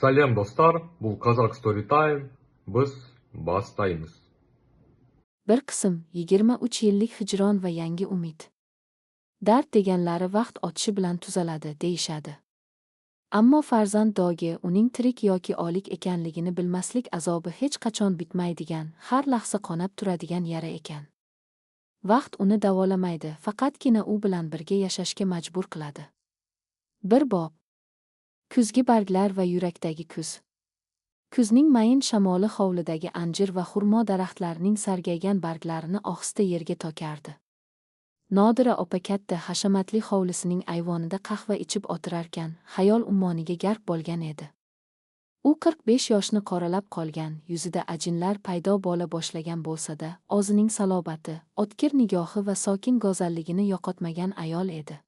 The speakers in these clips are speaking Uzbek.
Сәлем, достар! Бұл Қазақ Storytime. Біз бастаймыз. Bir qism 23 yillik hijron va yangi umid. Dard deganlari vaqt o'tishi bilan tuzaladi, deyishadi. Ammo farzand dog'i, uning tirik yoki o'lik ekanligini bilmaslik azobi hech qachon bitmaydigan, har lahza qonab turadigan yara ekan. Vaqt uni davolamaydi, faqatgina u bilan birga yashashga majbur qiladi. Bir bob. Kuzgi barglar va yurakdagi kuz. Kuzning mayin shamoli hovlidagi anjir va xurmo daraxtlarining sargaygan barglarini ohista yerga to'kardi. Nodira opa katta, hashamatli hovlisining ayvonida qahva ichib o'tirarkan, xayol ummoniga g'arq bo'lgan edi. U 45 yoshni qoralab qolgan, yuzida ajinlar paydo bo'la boshlagan bo'lsa-da, o'zining salobati, o'tkir nigohi va sokin go'zalligini yo'qotmagan ayol edi.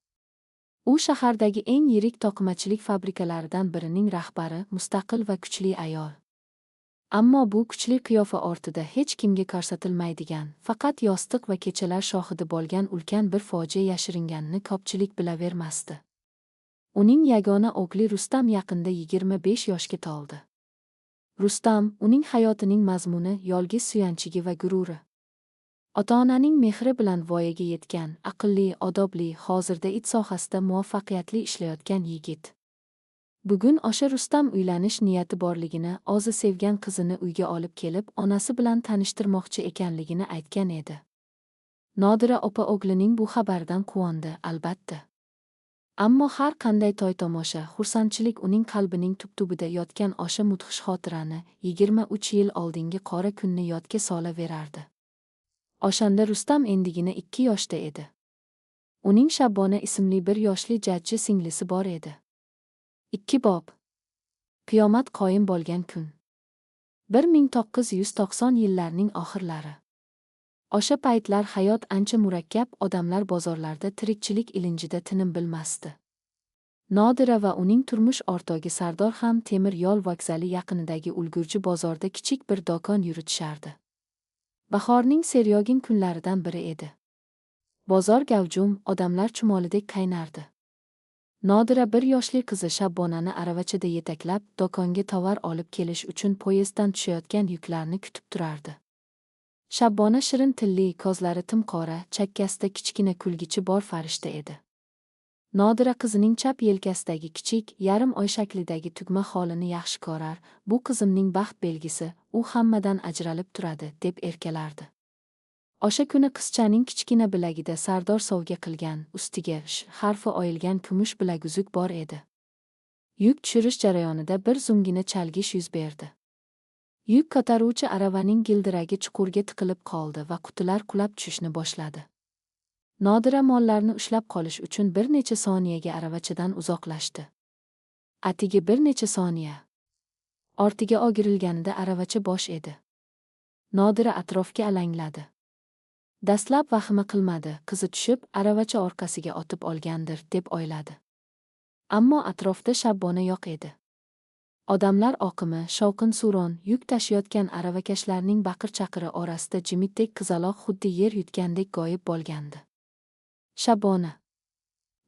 U shahardagi eng yirik toqimachilik fabrikalaridan birining rahbari, mustaqil va kuchli ayol. Ammo bu kuchli qiyofa ortida hech kimga ko'rsatilmaydigan, faqat yostiq va kechalar shohidi bo'lgan ulkan bir fojia yashiringanini ko'pchilik bilavermasdi. Uning yagona o'g'li Rustam yaqinda 25 yoshga to'ldi. Rustam uning hayotining mazmuni, yolg'iz suyanchigi va g'ururi. Ota-onaning mehri bilan voyaga yetgan, aqlli, odobli, hozirda IT sohasida muvaffaqiyatli ishlayotgan yigit. Bugun o'sha Rustam uylanish niyati borligini, o'zi sevgan qizini uyga olib kelib, onasi bilan tanishtirmoqchi ekanligini aytgan edi. Nodira opa o'g'lining bu xabaridan quvondi, albatta. Ammo har qanday to'y-tomosha, xursandchilik uning qalbining tub-tubida yotgan o'sha mudhish xotirani, 23 yil oldingi qora kunni yodga solaverardi. O'shanda Rustam endigina 2 yoshda edi. Uning Shabbona ismli 1 yoshli jajji singlisi bor edi. 2 bob. Qiyomat qoyim bo'lgan kun. 1990 yillarning oxirlari. O'sha paytlar hayot ancha murakkab, odamlar bozorlarda tirikchilik ilinjida tinim bilmasdi. Nodira va uning turmush o'rtog'i Sardor ham temir yo'l vokzali yaqinidagi ulgurji bozorda kichik bir do'kon yuritishardi. Bahorning seryog'in kunlaridan biri edi. Bozor gavjum, odamlar chumolidek qaynardi. Nodira 1 yoshli qizi Shabbonani aravachada yetaklab, do'konga tovar olib kelish uchun poyezddan tushayotgan yuklarni kutib turardi. Shabbona shirin tilli, ko'zlari tim qora, chakkasida kichkina kulgichi bor farishta edi. Nodira qizining chap yelkasidagi kichik, yarim oy shaklidagi tugma xolini yaxshi ko'rar, bu qizimning baxt belgisi, u hammadan ajralib turadi, deb erkalardi. O'sha kuni qizchaning kichkina bilagida Sardor sovg'a qilgan, ustiga sh harfi oyilgan kumush bilaguzuk bor edi. Yuk tushirish jarayonida bir zumgina chalgish yuz berdi. Yuk ko'taruvchi aravaning gildiragi chuqurga tiqilib qoldi va qutilar qulab tushishni boshladi. Nodira mollarni ushlab qolish uchun bir necha soniyaga aravachadan uzoqlashdi. Atigi bir necha soniya. Ortiga o'girilganida aravacha bo'sh edi. Nodira atrofga alangladi. Dastlab vahima qilmadi, qizi tushib, aravacha orqasiga otib olgandir, deb o'yladi. Ammo atrofda Shabbona yo'q edi. Odamlar oqimi, shovqin-suron, yuk tashiyotgan aravakashlarning baqir-chaqiri orasida jimitdek qizaloq xuddi yer yutgandek g'oyib bo'lgandi. Shabbona.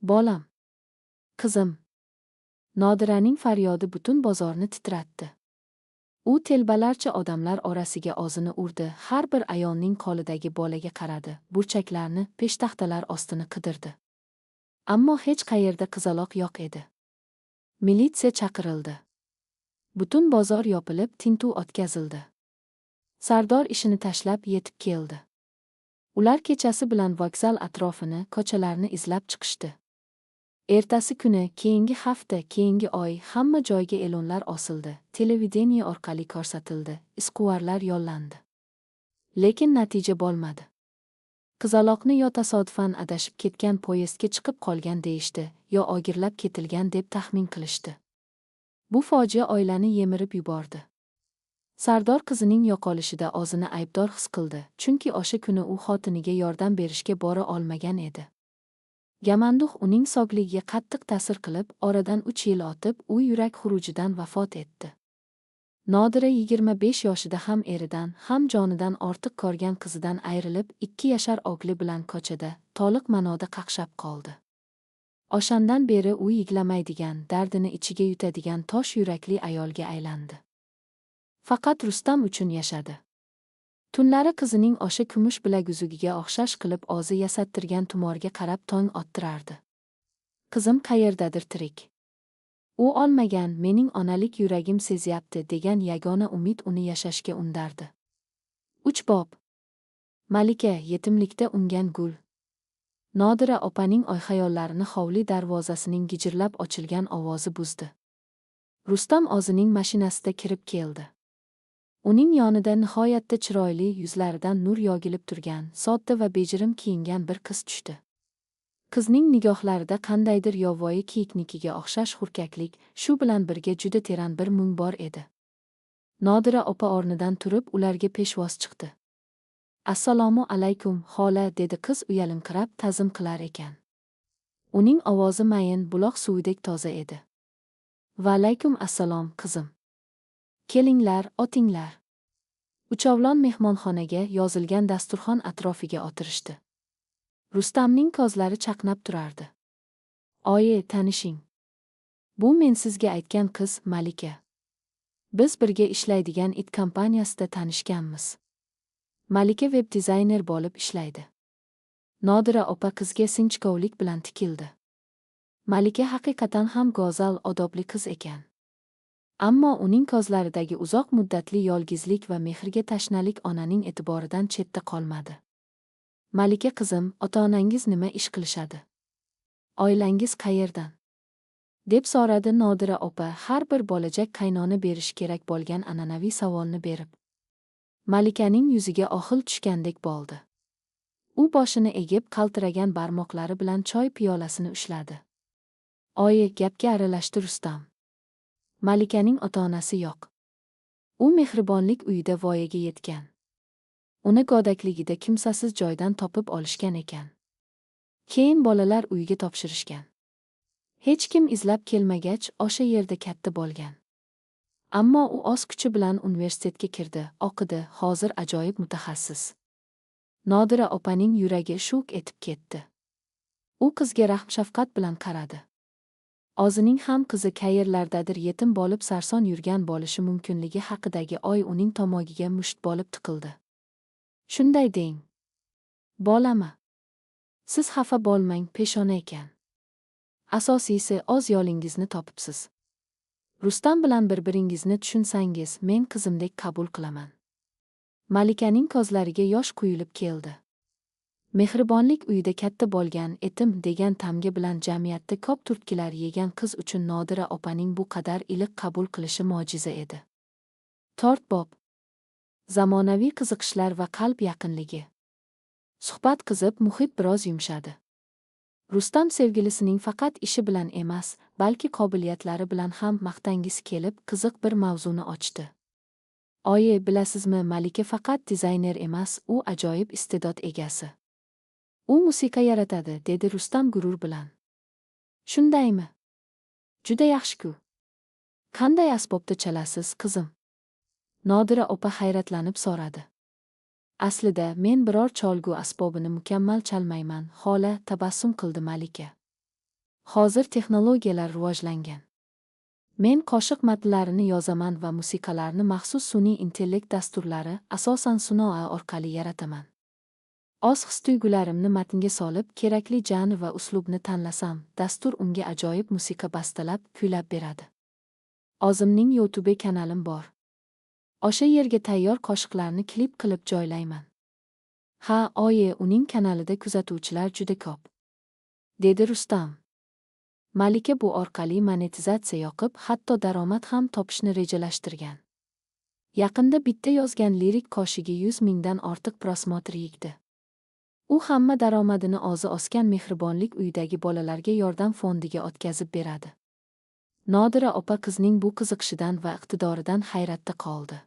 Bolam. Qizim. Nodiraning faryodi butun bozorni titratdi. U telbalarcha odamlar orasiga o'zini urdi, har bir ayolning qo'lidagi bolaga qaradi, burchaklarni, peshtaxtalar ostini qidirdi. Ammo hech qayerda qizaloq yo'q edi. Militsiya chaqirildi. Butun bozor yopilib, tintuv o'tkazildi. Sardor ishini tashlab yetib keldi. Ular kechasi bilan vokzal atrofini, ko'chalarni izlab chiqishdi. Ertasi kuni, keyingi hafta, keyingi oy hamma joyga e'lonlar osildi, televideniye orqali ko'rsatildi, izquvarlar yollandi. Lekin natija bo'lmadi. Qizaloqni yo tasodifan adashib ketgan poyezdga chiqib qolgan deyishdi, yo o'girlab ketilgan deb taxmin qilishdi. Bu fojia oilani yemirib yubordi. Sardor qizining yo'qolishida o'zini aybdor his qildi, chunki o'sha kuni u xotiniga yordam berishga bora olmagan edi. Gamanduh uning sog'ligiga qattiq ta'sir qilib, oradan 3 yil o'tib, u yurak xurujidan vafot etdi. Nodira 25 yoshida ham eridan, ham jonidan ortiq ko'rgan qizidan ayrilib, 2 yashar o'g'li bilan ko'chada, to'liq ma'noda qaqshab qoldi. O'shandan beri u yig'lamaydigan, dardini ichiga yutadigan tosh yurakli ayolga aylandi. Faqat Rustam uchun yashadi. Tunlari qizining o'sha kumush bilaguzugiga o'xshash qilib o'zi yasattirgan tumorga qarab tong ottirardi. Qizim qayerdadir tirik. U olmagan, mening onalik yuragim sezyapti degan yagona umid uni yashashga undardi. 3 bob. Malika yetimlikda ungan gul. Nodira opaning oy-xayollarini hovli darvozasining gijirlab ochilgan ovozi buzdi. Rustam o'zining mashinasida kirib keldi. Uning yonida nihoyatda chiroyli, yuzlaridan nur yog'ilib turgan, sodda va bejirim kiyingan bir qiz tushdi. Qizning nigohlarida qandaydir yovvoyi kiyiknikiga o'xshash hurkaklik, shu bilan birga juda teran bir mung bor edi. Nodira opa o'rnidan turib ularga peshvoz chiqdi. Assalomu alaykum, xola, dedi qiz uyalinqirab ta'zim qilar ekan. Uning ovozi mayin, buloq suvidek toza edi. Va alaykum assalom, qizim. Kelinglar, otinglar. Uchovlon mehmonxonaga yozilgan dasturxon atrofiga o'tirishdi. Rustamning ko'zlari chaqnab turardi. Oyi, tanishing. Bu men sizga aytgan qiz Malika. Biz birga ishlaydigan IT kompaniyasida tanishganmiz. Malika veb dizayner bo'lib ishlaydi. Nodira opa qizga sinchkovlik bilan tikildi. Malika haqiqatan ham go'zal, odobli qiz ekan. Ammo uning ko'zlaridagi uzoq muddatli yolg'izlik va mehrga tashnalik onaning e'tiboridan chetda qolmadi. Malika qizim, ota-onangiz nima ish qilishadi? Oilangiz qayerdan? Deb so'radi Nodira opa har bir bo'lajak qaynona berish kerak bo'lgan an'anaviy savolni berib. Malikaning yuziga oxil tushgandek bo'ldi. U boshini egib, qaltiragan barmoqlari bilan choy piyolasini ushladi. Oyi, gapga aralashdi Rustam. Malikaning ota-onasi yo'q. U mehribonlik uyida voyaga yetgan. Uni go'dakligida kimsasiz joydan topib olishgan ekan. Keyin bolalar uyiga topshirishgan. Hech kim izlab kelmagach, o'sha yerda katta bo'lgan. Ammo u o'z kuchi bilan universitetga kirdi, o'qidi, hozir ajoyib mutaxassis. Nodira opaning yuragi shuvk etib ketdi. U qizga rahm-shafqat bilan qaradi. O'zining ham qizi qayerlardadir yetim bo'lib sarson yurgan bo'lishi mumkinligi haqidagi oy uning tomogiga musht bo'lib tiqildi. Shunday deng. Bolama. Siz xafa bo'lmang, peshona ekan. Asosiysi, o'z yo'lingizni topibsiz. Rustam bilan bir-biringizni tushunsangiz, men qizimdek qabul qilaman. Malikaning ko'zlariga yosh quyilib keldi. Mehribonlik uyida katta bo'lgan, etim degan tamga bilan jamiyatda ko'p turtkilar yegan qiz uchun Nodira opaning bu qadar iliq qabul qilishi mo'jiza edi. 4 bob. Zamonaviy qiziqishlar va qalb yaqinligi. Suhbat qizib, muhit biroz yumshadi. Rustam sevgilisining faqat ishi bilan emas, balki qobiliyatlari bilan ham maqtangisi kelib, qiziq bir mavzuni ochdi. Oyi, bilasizmi, Malika faqat dizayner emas, u ajoyib iste'dod egasi. U musiqa yaratadi, dedi Rustam gurur bilan. Shundaymi? Juda yaxshi-ku. Qanday asbobda chalasiz, qizim? Nodira opa hayratlanib so'radi. Aslida men biror cholg'u asbobini mukammal chalmayman, xola, tabassum qildi Malika. Hozir texnologiyalar rivojlangan. Men qo'shiq matnlarini yozaman va musiqalarni maxsus sun'iy intellekt dasturlari, asosan Suno AI orqali yarataman. O'z his-tuyg'ularimni matnga solib, kerakli janr va uslubni tanlasam, dastur unga ajoyib musiqa bastalab, kuylab beradi. O'zimning YouTube kanalim bor. O'sha yerga tayyor qo'shiqlarni klip qilib joylayman. Ha, oyi, uning kanalida kuzatuvchilar juda ko'p, dedi Rustam. Malika bu orqali monetizatsiya yoqib, hatto daromad ham topishni rejalashtirgan. Yaqinda bitta yozgan lirik qo'shig'i 100 mingdan ortiq просмотр yig'di. U hamma daromadini o'zi o'sgan mehribonlik uyidagi bolalarga yordam fondiga o'tkazib beradi. Nodira opa qizning bu qiziqishidan va iqtidoridan hayratda qoldi.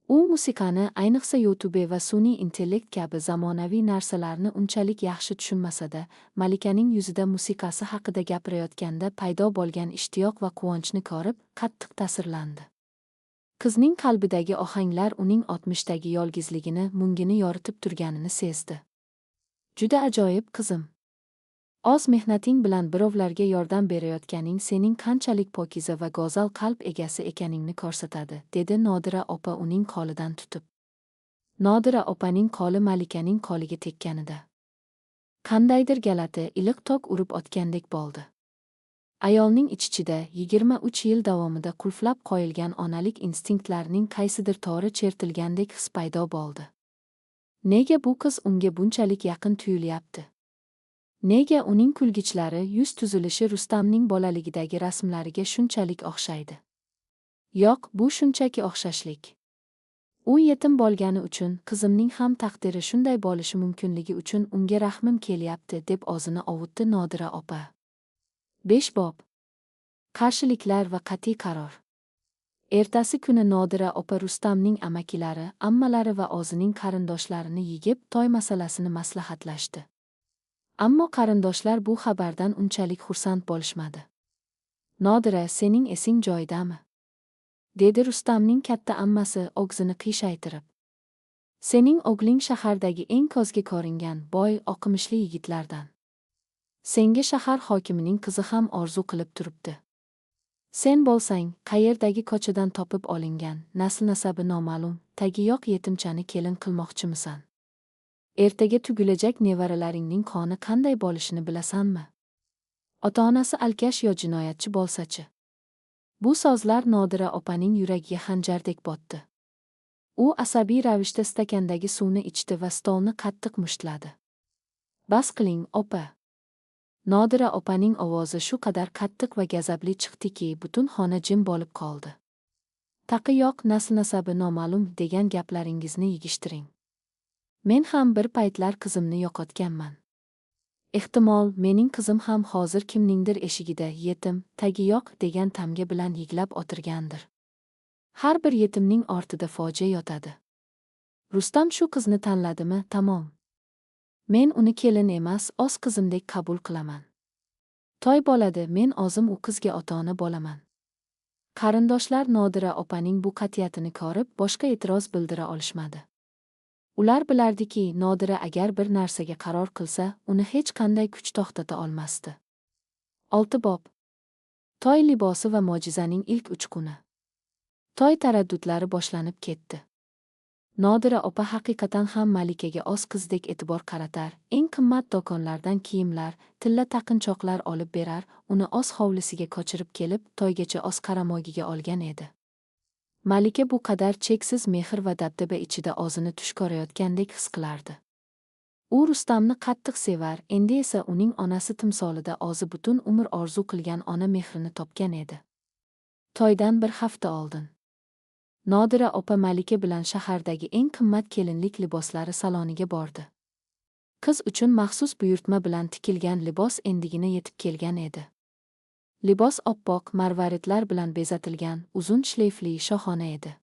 U musiqani, ayniqsa YouTube va sun'iy intellekt kabi zamonaviy narsalarni unchalik yaxshi tushunmasa-da, Malikaning yuzida musiqasi haqida gapirayotganda paydo bo'lgan ishtiyoq va quvonchni ko'rib, qattiq ta'sirlandi. Qizning qalbidagi ohanglar uning 60dagi yolg'izligini, mungini yoritib turganini sezdi. Juda ajoyib, qizim. Oz mehnating bilan birovlarga yordam berayotganing sening qanchalik pokiza va go'zal qalb egasi ekaningni ko'rsatadi, dedi Nodira opa uning qo'lidan tutib. Nodira opaning qo'li Malikaning qo'liga tekkanida qandaydir g'alati iliq tok urib o'tgandek bo'ldi. Ayolning ich-ichida 23 yil davomida qulflab qo'yilgan onalik instinktlarining qaysidir tori chertilgandek his paydo bo'ldi. Nega bu qiz unga bunchalik yaqin tuyulyapti? Nega uning kulgichlari, yuz tuzilishi Rustamning bolaligidagi rasmlariga shunchalik o'xshaydi? Yo'q, bu shunchaki o'xshashlik. U yetim bo'lgani uchun, qizimning ham taqdiri shunday bo'lishi mumkinligi uchun unga rahmim kelyapti, deb o'zini ovutdi Nodira opa. 5 bob. Qarshiliklar va qat'iy qaror. Ertasi kuni Nodira opa Rustamning amakilari, ammalari va o'zining qarindoshlarini yig'ib, to'y masalasini maslahatlashdi. Ammo qarindoshlar bu xabardan unchalik xursand bo'lishmadi. Nodira, sening esing joyidami? Dedi Rustamning katta ammasi og'zini qiyshaytirib. Sening o'g'ling shahardagi eng ko'zga ko'ringan, boy, o'qimishli yigitlardan. Senga shahar hokimining qizi ham orzu qilib turibdi. Sen bo'lsang, qayerdagi ko'chadan topib olingan, nasl-nasabi noma'lum, tagi yo'q yetimchani kelin qilmoqchimisan? Ertaga tug'ilajak nevaralaringning qoni qanday bo'lishini bilasanmi? Ota-onasi alkash yo jinoyatchi bo'lsa-chi? Bu so'zlar Nodira opaning yuragiga xanjardek botdi. U asabiy ravishda stakandagi suvni ichdi va stolni qattiq mushtladi. Bas qiling, opa. Nodira opaning ovozi shu qadar qattiq va g'azabli chiqdiki, butun xona jim bo'lib qoldi. Taqi yo'q, nasl-nasabi noma'lum degan gaplaringizni yig'ishtiring. Men ham bir paytlar qizimni yo'qotganman. Ehtimol, mening qizim ham hozir kimningdir eshigida yetim, tagi yo'q degan tamga bilan yig'lab o'tirgandir. Har bir yetimning ortida fojia yotadi. Rustam shu qizni tanladimi, tamom. Men uni kelin emas, o'z qizimdek qabul qilaman. To'y bo'ladi, men o'zim u qizga ota-ona bo'laman. Qarindoshlar Nodira opaning bu qat'iyatini ko'rib, boshqa e'tiroz bildira olishmadi. Ular bilardiki, Nodira agar bir narsaga qaror qilsa, uni hech qanday kuch to'xtata olmasdi. 6 bob. To'y libosi va mo'jizaning ilk uchquni. To'y taraddudlari boshlanib ketdi. Nodira opa haqiqatan ham Malikaga o'z qizdek e'tibor qaratar, eng qimmat do'konlardan kiyimlar, tilla taqinchoqlar olib berar, uni o'z hovlisiga ko'chirib kelib, to'ygacha o'z qaramog'iga olgan edi. Malika bu qadar cheksiz mehr va dabdaba ichida o'zini tush ko'rayotgandek his qilardi. U Rustamni qattiq sevar, endi esa uning onasi timsolida o'zi butun umr orzu qilgan ona mehrini topgan edi. To'ydan bir hafta oldin Nodira opa Malika bilan shahardagi eng qimmat kelinlik liboslari saloniga bordi. Qiz uchun maxsus buyurtma bilan tikilgan libos endigina yetib kelgan edi. Libos oppoq marvaridlar bilan bezatilgan, uzun shleyfli shohona edi.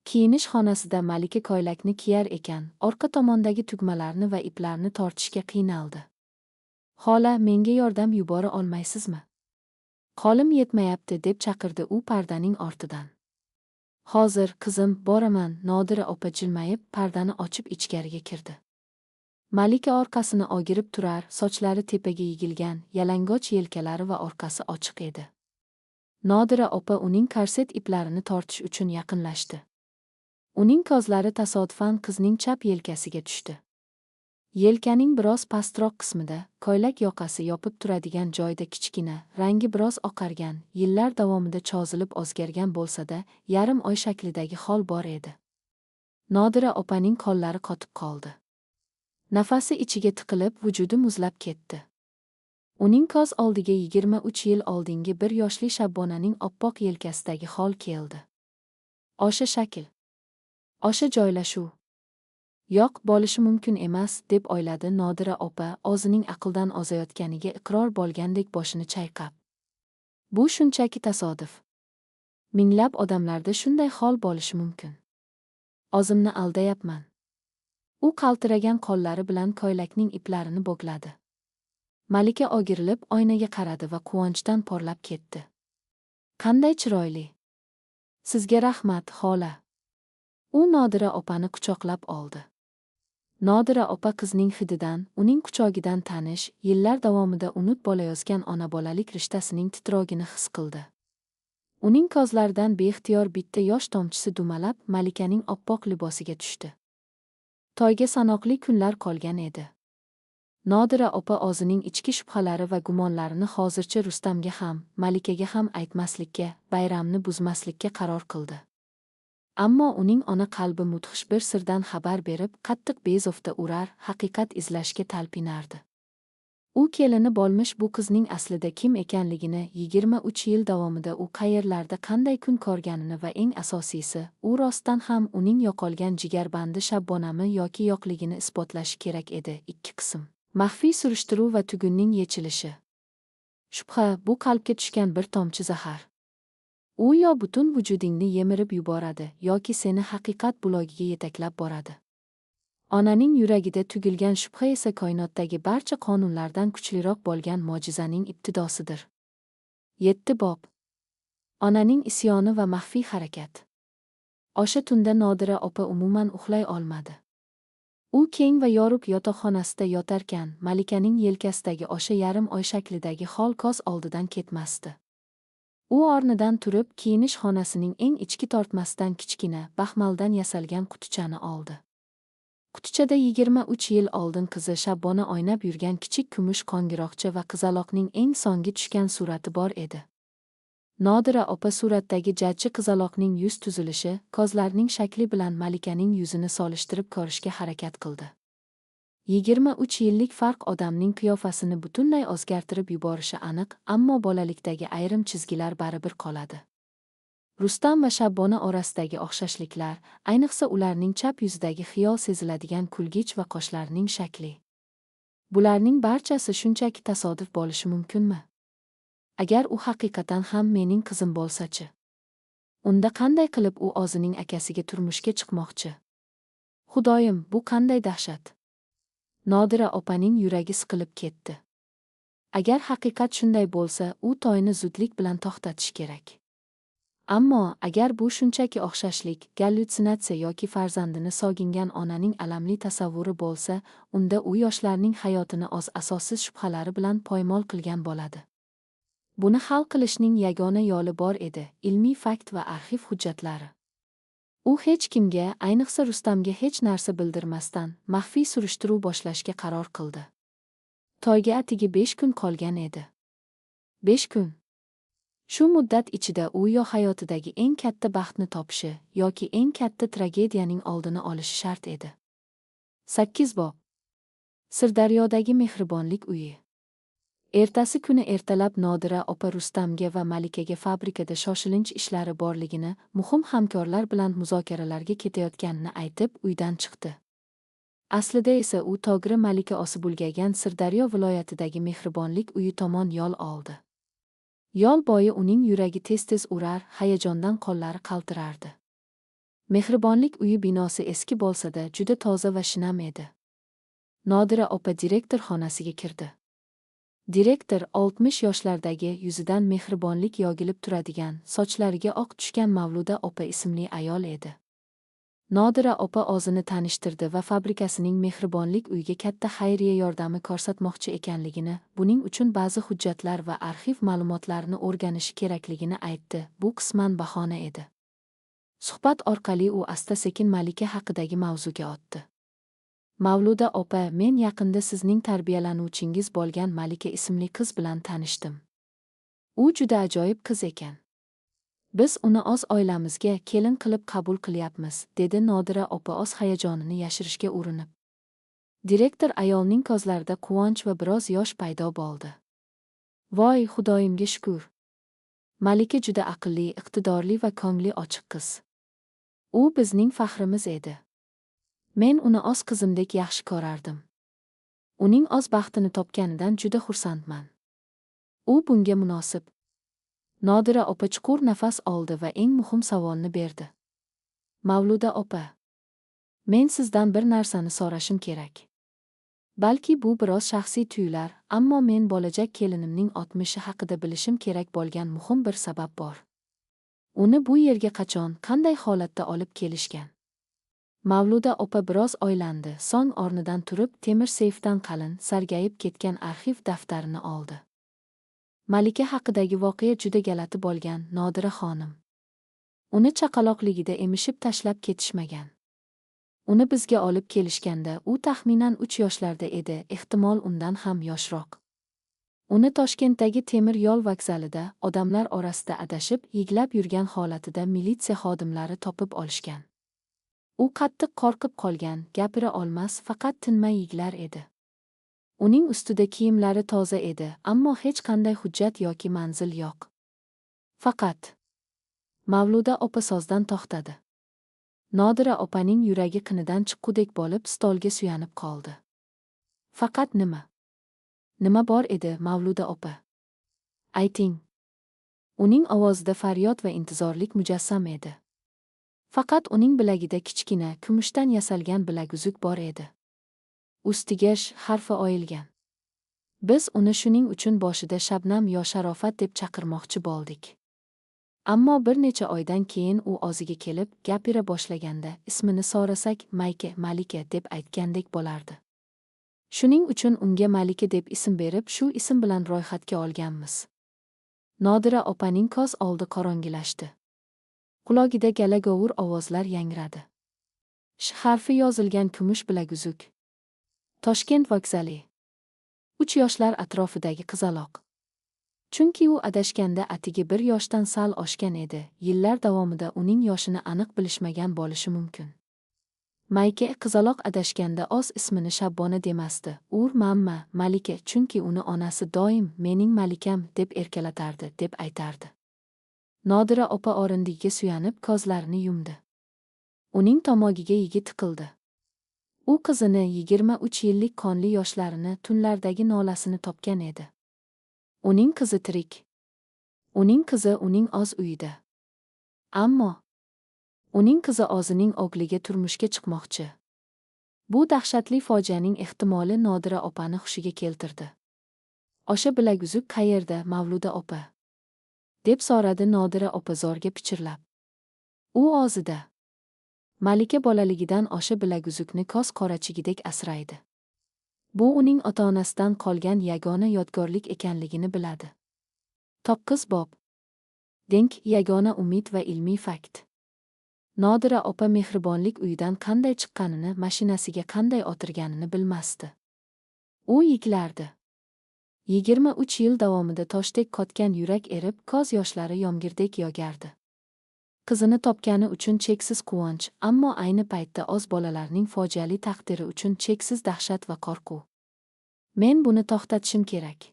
Kiyinish xonasida Malika ko'ylakni kiyar ekan, orqa tomondagi tugmalarni va iplarni tortishga qiynaldi. Xola, menga yordam yubora olmaysizmi? Qo'lim yetmayapti, deb chaqirdi u pardaning ortidan. Hozir, qizim, boraman, Nodira opa jilmayib, pardani ochib ichkariga kirdi. Malika orqasini o'girib turar, sochlari tepaga yig'ilgan, yalang'och yelkalari va orqasi ochiq edi. Nodira opa uning korset iplarini tortish uchun yaqinlashdi. Uning ko'zlari tasodifan qizning chap yelkasiga tushdi. Yelkaning biroz pastroq qismida, ko'ylak yoqasi yopib turadigan joyda kichkina, rangi biroz oqargan, yillar davomida cho'zilib o'zgargan bo'lsa-da, yarim oy shaklidagi xol bor edi. Nodira opaning qo'llari qotib qoldi. Nafasi ichiga tiqilib, vujudi muzlab ketdi. Uning ko'z oldiga 23 yil oldingi bir yoshli Shabbonaning oppoq yelkasidagi xol keldi. O'sha shakl. O'sha joylashuv. Yo'q, bo'lishi mumkin emas, deb o'yladi Nodira opa, o'zining aqldan ozayotganiga iqror bo'lgandek boshini chayqab. Bu shunchaki tasodif. Minglab odamlarda shunday hol bo'lishi mumkin. O'zimni aldayapman. U qaltiragan qo'llari bilan ko'ylakning iplarini bo'gladi. Malika o'girilib oynaga qaradi va quvonchdan porlab ketdi. Qanday chiroyli! Sizga rahmat, xola. U Nodira opani quchoqlab oldi. Nodira opa qizning hididan, uning quchogidan tanish, yillar davomida unut bolayozgan ona-bolalik rishtasining titrogini his qildi. Uning ko'zlaridan beixtiyor bitta yosh tomchisi dumalab, Malikaning oppoq libosiga tushdi. Toyga sanoqli kunlar qolgan edi. Nodira opa o'zining ichki shubhalari va gumonlarini hozircha Rustamga ham, Malikaga ham aytmaslikka, bayramni buzmaslikka qaror qildi. Ammo uning ona qalbi mudhish bir sirdan xabar berib, qattiq bezovta urar, haqiqat izlashga talpinardi. U kelini bo'lmish bu qizning aslida kim ekanligini, 23 yil davomida u qayerlarda qanday kun ko'rganini va eng asosiysi, u rostdan ham uning yo'qolgan jigarbandi Shabbonami yoki yo'qligini isbotlashi kerak edi. 2 qism. Maxfiy surishtiruv va tugunning yechilishi. Shubha bu qalbga tushgan bir tomchi zahar. U yo butun vujudingni yemirib yuboradi, yoki seni haqiqat bulogiga yetaklab boradi. Onaning yuragida tugilgan shubha esa koinotdagi barcha qonunlardan kuchliroq bo'lgan mo'jizaning ibtidosidir. 7 bob. Onaning isyoni va maxfiy harakat. O'sha tunda Nodira opa umuman uxlay olmadi. U keng va yorug' yotoqxonasida yotarkan, Malikaning yelkasidagi o'sha yarim oy shaklidagi xol ko'z oldidan ketmasdi. U o'rnidan turib, kiyinish xonasining eng ichki tortmasidan kichkina, baxmaldan yasalgan qutichani oldi. Qutichada 23 yil oldin qizi Shabbona o'ynab yurgan kichik kumush qo'ng'iroqcha va qizaloqning eng so'nggi tushgan surati bor edi. Nodira opa suratdagi jajji qizaloqning yuz tuzilishi, ko'zlarining shakli bilan Malikaning yuzini solishtirib ko'rishga harakat qildi. 23 yillik farq odamning qiyofasini butunlay o'zgartirib yuborishi aniq, ammo bolalikdagi ayrim chizgilar baribir qoladi. Rustam va Shabbona orasidagi o'xshashliklar, ayniqsa ularning chap yuzidagi xiyol seziladigan kulgich va qoshlarining shakli. Bularning barchasi shunchaki tasodif bo'lishi mumkinmi? Agar u haqiqatan ham mening qizim bo'lsa-chi? Unda qanday qilib u o'zining akasiga turmushga chiqmoqchi? Xudoyim, bu qanday dahshat? Nodira opaning yuragi siqilib ketdi. Agar haqiqat shunday bo'lsa, u toyni zudlik bilan to'xtatish kerak. Ammo agar bu shunchaki o'xshashlik, gallyutsinatsiya yoki farzandini sogingan onaning alamli tasavvuri bo'lsa, unda u yoshlarning hayotini o'z asossiz shubhalari bilan poymol qilgan bo'ladi. Buni hal qilishning yagona yo'li bor edi: ilmiy fakt va arxiv hujjatlari. U hech kimga, ayniqsa Rustamga hech narsa bildirmasdan, maxfiy surishtiruv boshlashga qaror qildi. Toyga atigi 5 kun qolgan edi. 5 kun. Shu muddat ichida u yo hayotidagi eng katta baxtni topishi yoki eng katta tragediyaning oldini olishi shart edi. 8 bob. Sirdaryodagi mehribonlik uyi. Ertasi kuni ertalab Nodira opa Rustamga va Malikaga fabrikada shoshilinch ishlari borligini, muhim hamkorlar bilan muzokaralarga ketayotganini aytib, uydan chiqdi. Aslida esa u to'g'ri Malika osib ulgaygan Sirdaryo viloyatidagi mehribonlik uyi tomon yo'l oldi. Yo'l bo'yi uning yuragi tez-tez urar, hayajondan qo'llari qaltirardi. Mehribonlik uyi binosi eski bo'lsa-da, juda toza va shinam edi. Nodira opa direktor xonasiga kirdi. Direktor 60 yoshlardagi, yuzidan mehribonlik yog'ilib turadigan, sochlariga oq tushgan Mavluda opa ismli ayol edi. Nodira opa o'zini tanishtirdi va fabrikasining mehribonlik uyiga katta xayriya yordami ko'rsatmoqchi ekanligini, buning uchun ba'zi hujjatlar va arxiv ma'lumotlarini o'rganishi kerakligini aytdi. Bu qisman bahona edi. Suhbat orqali u asta-sekin Malika haqidagi mavzuga o'tdi. Mavluda opa, men yaqinda sizning tarbiyalanuvchingiz bo'lgan Malika ismli qiz bilan tanishdim. U juda ajoyib qiz ekan. Biz uni o'z oilamizga kelin qilib qabul qilyapmiz, dedi Nodira opa o'z hayajonini yashirishga urinib. Direktor ayolning ko'zlarida quvonch va biroz yosh paydo bo'ldi. Voy, Xudoyimga shukr. Malika juda aqlli, iqtidorli va ko'ngli ochiq qiz. U bizning faxrimiz edi. Men uni o'z qizimdek yaxshi ko'rardim. Uning o'z baxtini topganidan juda xursandman. U bunga munosib. Nodira opa chuqur nafas oldi va eng muhim savolni berdi. Mavluda opa, men sizdan bir narsani so'rashim kerak. Balki bu biroz shaxsiy tuyular, ammo men bo'lajak kelinimning o'tmishi haqida bilishim kerak bo'lgan muhim bir sabab bor. Uni bu yerga qachon, qanday holatda olib kelishgan? Mavluda opa biroz o'ylandi, so'ng o'rnidan turib, temir seyfdan qalin, sarg'ayib ketgan arxiv daftarini oldi. Malika haqidagi voqea juda g'alati bo'lgan, Nodira xonim. Uni chaqaloqligida emishib tashlab ketishmagan. Uni bizga olib kelishganda u taxminan 3 yoshlarda edi, ehtimol undan ham yoshroq. Uni Toshkentdagi temir yo'l vokzalida odamlar orasida adashib, yiglab yurgan holatida militsiya xodimlari topib olishgan. U qattiq qo'rqib qolgan, gapira olmas, faqat tinmay yiglar edi. Uning ustida kiyimlari toza edi, ammo hech qanday hujjat yoki manzil yo'q. Faqat Mavluda opa so'zdan to'xtadi. Nodira opaning yuragi qinidan chiqqudek bo'lib stolga suyanib qoldi. Faqat nima? Nima bor edi, Mavluda opa? Ayting. Uning ovozida faryod va intizorlik mujassam edi. Faqat uning bilagida kichkina, kumushdan yasalgan bilaguzuk bor edi. Ustiga Sh harfi oyilgan. Biz uni shuning uchun boshida Shabnam yo Sharofat deb chaqirmoqchi bo'ldik. Ammo bir necha oydan keyin u o'ziga kelib, gapira boshlaganda ismini so'rasak, Mayka, Malika deb aytgandek bo'lardi. Shuning uchun unga Malika deb ism berib, shu ism bilan ro'yxatga olganmiz. Nodira opaning ko'z oldi qorong'ilashdi. Qulog'ida galagovur ovozlar yangradi. Sh harfi yozilgan kumush bilaguzuk. Toshkent vokzali. 3 yoshlar atrofidagi qizaloq. Chunki u adashganda atigi 1 yoshdan sal oshgan edi, yillar davomida uning yoshini aniq bilishmagan bo'lishi mumkin. Mayka qizaloq adashganda o'z ismini Shabbona demasdi, ur mamma, Malika, chunki uni onasi doim mening Malikam deb erkalatardi, deb aytardi. Nodira opa o'rindigiga suyanib ko'zlarini yumdi. Uning tomogiga yigi tiqildi. U qizini 23 yillik qonli yoshlarini, tunlardagi nolasini topgan edi. Uning qizi tirik. Uning qizi uning o'z uyida. Ammo uning qizi o'zining o'g'liga turmushga chiqmoqchi. Bu dahshatli fojianing ehtimoli Nodira opani hushiga keltirdi. O'sha bilaguzuk qayerda, Mavluda opa? Deb so'radi Nodira opa zo'rga pichirlab. U o'zida. Malika bolaligidan o'sha bilaguzukni ko'z qorachigidek asraydi. Bu uning ota-onasidan qolgan yagona yodgorlik ekanligini biladi. 9 bob. Denk yagona umid va ilmiy fakt. Nodira opa mehribonlik uyidan qanday chiqqanini, mashinasiga qanday o'tirganini bilmasdi. U yiglardi. 23 yil davomida toshdek qotgan yurak erib, ko'z yoshlari yomgirdek yog'ardi. Qizini topgani uchun cheksiz quvonch, ammo ayni paytda o'z bolalarining fojiali taqdiri uchun cheksiz dahshat va qo'rquv. Men buni to'xtatishim kerak.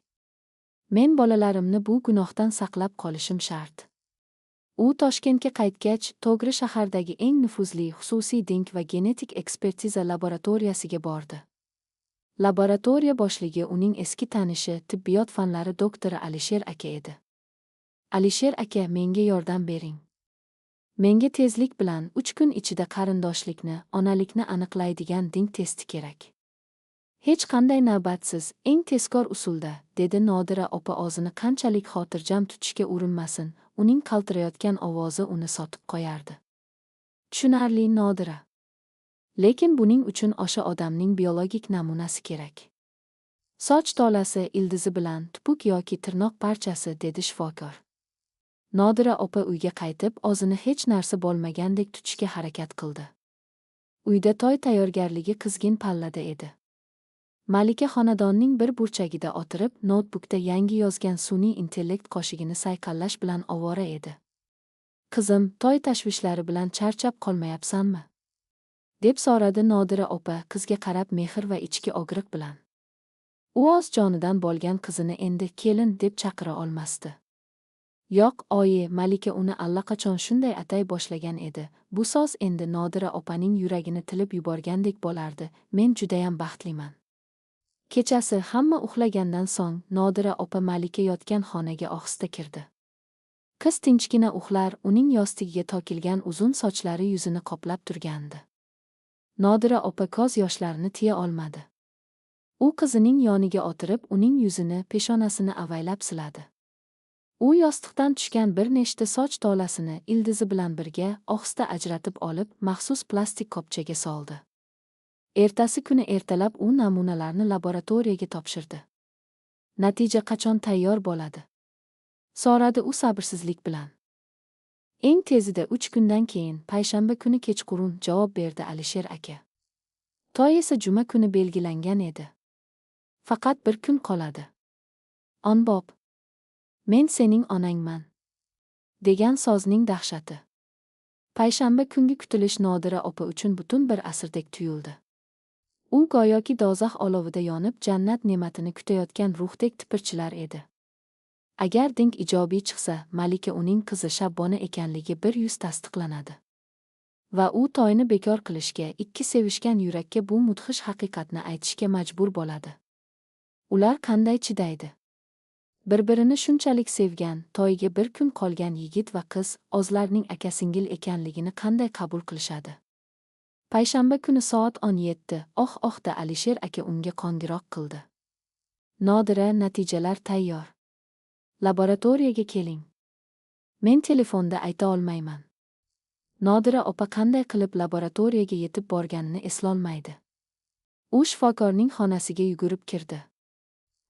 Men bolalarimni bu gunohdan saqlab qolishim shart. U Toshkentga qaytgach, to'g'ri shahardagi eng nufuzli xususiy dink va genetik ekspertiza laboratoriyasiga bordi. Laboratoriya boshligi uning eski tanishi, tibbiyot fanlari doktori Alisher aka edi. Alisher aka, menga yordam bering. Menga tezlik bilan 3 kun ichida qarindoshlikni, onalikni aniqlaydigan dink testi kerak. Hech qanday navbatsiz, eng tezkor usulda, dedi Nodira opa o'zini qanchalik xotirjam tutishga urinmasin, uning qaltirayotgan ovozi uni sotib qo'yardi. Tushunarli, Nodira. Lekin buning uchun o'sha odamning biologik namunasi kerak. Soch tolasi, ildizi bilan tupuk yoki tirnoq parchasi, dedi shifokor. Nodira opa uyga qaytib, o'zini hech narsa bo'lmagandek tutishga harakat qildi. Uyda to'y tayyorgarligi qizg'in pallada edi. Malika xonadonning bir burchagida o'tirib, noutbukda yangi yozgan sun'iy intellekt qoshigini sayqallash bilan ovora edi. Qizim, to'y tashvishlari bilan charchab qolmayapsanmi? Deb so'radi Nodira opa qizga qarab mehr va ichki og'riq bilan. U o'z jonidan bo'lgan qizini endi kelin deb chaqira olmasdi. Yo'q, oyi, Malika uni allaqachon shunday atay boshlagan edi. Bu so'z endi Nodira opaning yuragini tilib yuborgandek bo'lardi. Men judayam baxtliman. Kechasi hamma uxlagandan so'ng Nodira opa Malika yotgan xonaga ohista kirdi. Qiz tinchgina uxlar, uning yostigiga tokilgan uzun sochlari yuzini qoplab turgandi. Nodira opa ko'z yoshlarini tiya olmadi. U qizining yoniga o'tirib, uning yuzini, peshonasini avaylab siladi. U yostiqdan tushgan bir nechta soch tolasini ildizi bilan birga ohista ajratib olib, maxsus plastik kopchaga soldi. Ertasi kuni ertalab u namunalarni laboratoriyaga topshirdi. Natija qachon tayyor bo'ladi? So'radi u sabrsizlik bilan. Eng tezida 3 kundan keyin, payshanba kuni kechqurun, javob berdi Alisher aka. Toy esa juma kuni belgilangan edi. Faqat bir kun qoladi. Onbob. Men sening onangman, degan sozning dahshati. Payshanba kungi kutilish Nodira opa uchun butun bir asrdek tuyuldi. U go'yoki do'zax olovida yonib, jannat ne'matini kutayotgan ruhdek tipirchilar edi. Agar dink ijobiy chiqsa, Malika uning qizi Shabbona ekanligi bir yuz tasdiqlanadi. Va u toyni bekor qilishga, ikki sevishgan yurakka bu mudhish haqiqatni aytishga majbur bo'ladi. Ular qanday chidaydi? Bir-birini shunchalik sevgan, toyga bir kun qolgan yigit va qiz o'zlarining aka-singil ekanligini qanday qabul qilishadi? Payshanba kuni soat 17:00 oh-ohda Alisher aka unga qo'ng'iroq qildi. Nodira, natijalar tayyor. Laboratoriyaga keling. Men telefonda ayta olmayman. Nodira opa qanday qilib laboratoriyaga yetib borganini eslolmaydi. U shifokorning xonasiga yugurib kirdi.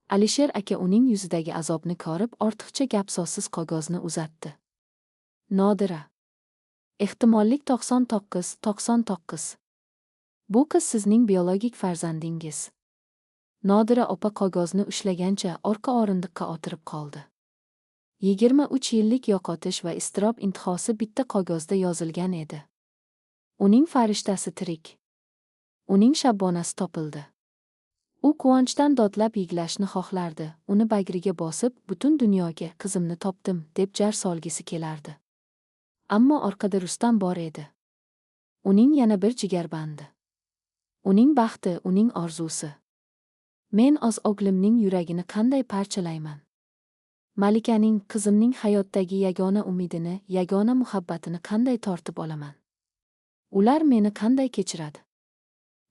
Alisher aka uning yuzidagi azobni ko'rib, ortiqcha gap-so'zsiz qog'ozni uzatdi. Nodira. Ehtimollik 99,99. Bu qiz sizning biologik farzandingiz. Nodira opa qog'ozni ushlagancha orqa o'rindiqqa o'tirib qoldi. 23 yillik yo'qotish va iztirob intihosi bitta qog'ozda yozilgan edi. Uning farishtasi tirik. Uning shabbonasi topildi. U quvonchdan dodlab yig'lashni xohlardi, uni bag'riga bosib, butun dunyoga qizimni topdim deb jar solgisi kelardi. Ammo orqada Rustam bor edi. Uning yana bir jigarbandi. Uning baxti, uning orzusi. Men o'z o'g'limning yuragini qanday parchalayman? Malikaning, qizimning hayotdagi yagona umidini, yagona muhabbatini qanday tortib olaman? Ular meni qanday kechiradi?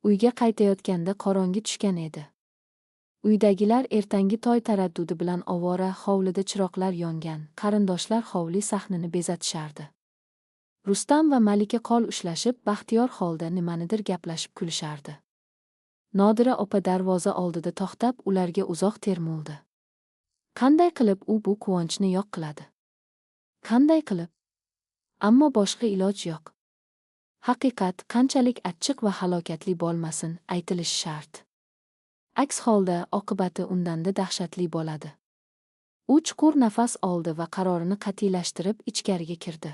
Uyga qaytayotganda qorong'i tushgan edi. Uydagilar ertangi toy taraddudi bilan ovora, hovlida chiroqlar yongan, qarindoshlar hovli sahnini bezatishardi. Rustam va Malika qo'l ushlashib, baxtiyor holda nimanidir gaplashib kulishardi. Nodira opa darvoza oldida to'xtab, ularga uzoq termuldi. Qanday qilib u bu quvonchni yo'q qiladi? Qanday qilib? Ammo boshqa iloj yo'q. Haqiqat qanchalik achchiq va halokatli bo'lmasin, aytilishi shart. Aks holda oqibati undanda dahshatli bo'ladi. U chuqur nafas oldi va qarorini qat'iylashtirib ichkariga kirdi.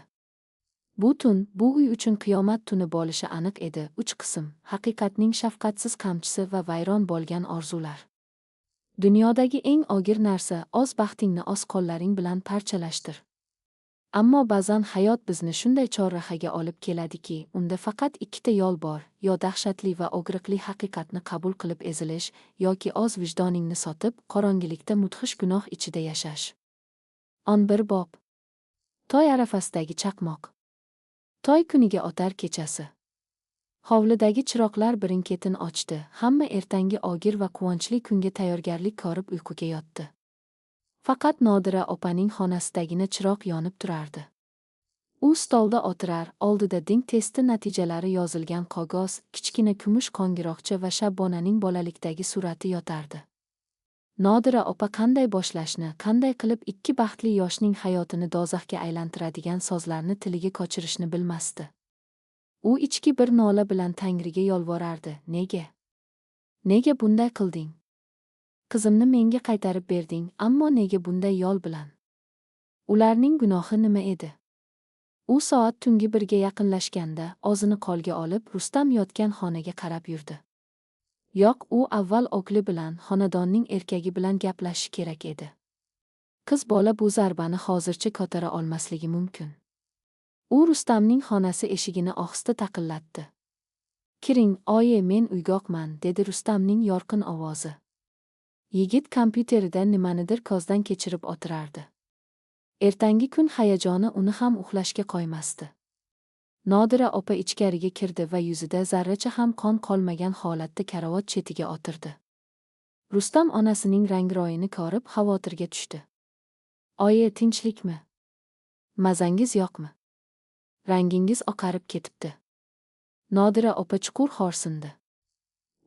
Bu tun, bu uy uchun qiyomat tuni bo'lishi aniq edi. 3 qism: haqiqatning shafqatsiz qamchisi va vayron bo'lgan orzular. Dunyodagi eng og'ir narsa o'z baxtingni o'z qo'llaring bilan parchalashdir. Ammo ba'zan hayot bizni shunday chorrahaga olib keladiki, unda faqat ikkita yo'l bor: yo dahshatli va og'riqli haqiqatni qabul qilib ezilish, yoki o'z vijdoningni sotib, qorong'ilikda mudhish gunoh ichida yashash. 11 bob. Toy arafasidagi chaqmoq. Toy kuniga otar kechasi. Hovlidagi chiroqlar birin-ketin ochdi, hamma ertangi og'ir va quvonchli kunga tayyorgarlik ko'rib uyquga yotdi. Faqat Nodira opaning xonasidagina chiroq yonib turardi. U stolda o'tirar, oldida dink testi natijalari yozilgan qog'oz, kichkina kumush qo'ng'iroqcha va Shabbonaning bolalikdagi surati yotardi. Nodira opa qanday boshlashni, qanday qilib ikki baxtli yoshning hayotini do'zaxga aylantiradigan so'zlarni tiliga ko'chirishni bilmasdi. U ichki bir nola bilan Tangriga yolvorardi: "Nega? Nega bunday qilding? Qizimni menga qaytarib berding, ammo nega bunday yo'l bilan? Ularning gunohi nima edi?" U soat tungi 1ga yaqinlashganda o'zini qo'lga olib, Rustam yotgan xonaga qarab yurdi. Yo'q, u avval o'g'li bilan, xonadonning erkagi bilan gaplashishi kerak edi. Qiz bola bu zarbani hozircha ko'tara olmasligi mumkin. U Rustamning xonasi eshigini ohista taqillatdi. "Kiring, oyi, men uyg'oqman", dedi Rustamning yorqin ovozi. Yigit kompyuterida nimanidir ko'zdan kechirib o'tirardi. Ertangi kun hayajoni uni ham uxlashga qo'ymasdi. Nodira opa ichkariga kirdi va yuzida zarracha ham qon qolmagan holatda karavot chetiga o'tirdi. Rustam onasining rang-royini ko'rib xavotirga tushdi. Oyi, tinchlikmi? Mazangiz yo'qmi? Rangingiz oqarib ketibdi. Nodira opa chuqur xo'rsindi.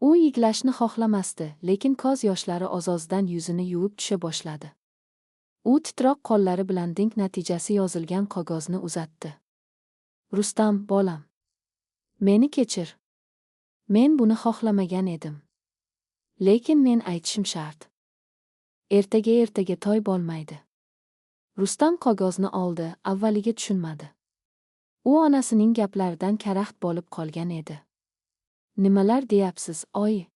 U yiglashni xohlamasdi, lekin ko'z yoshlari oz-ozdan yuzini yuvib tusha boshladi. U titroq qo'llari bilan DNK natijasi yozilgan qog'ozni uzatdi. Rustam, bolam. Meni kechir. Men buni xohlamagan edim. Lekin men aytishim shart. Ertaga to'y bo'lmaydi. Rustam qog'ozni oldi, avvaliga tushunmadi. U onasining gaplaridan karaxt bo'lib qolgan edi. Nimalar deyapsiz, oyi?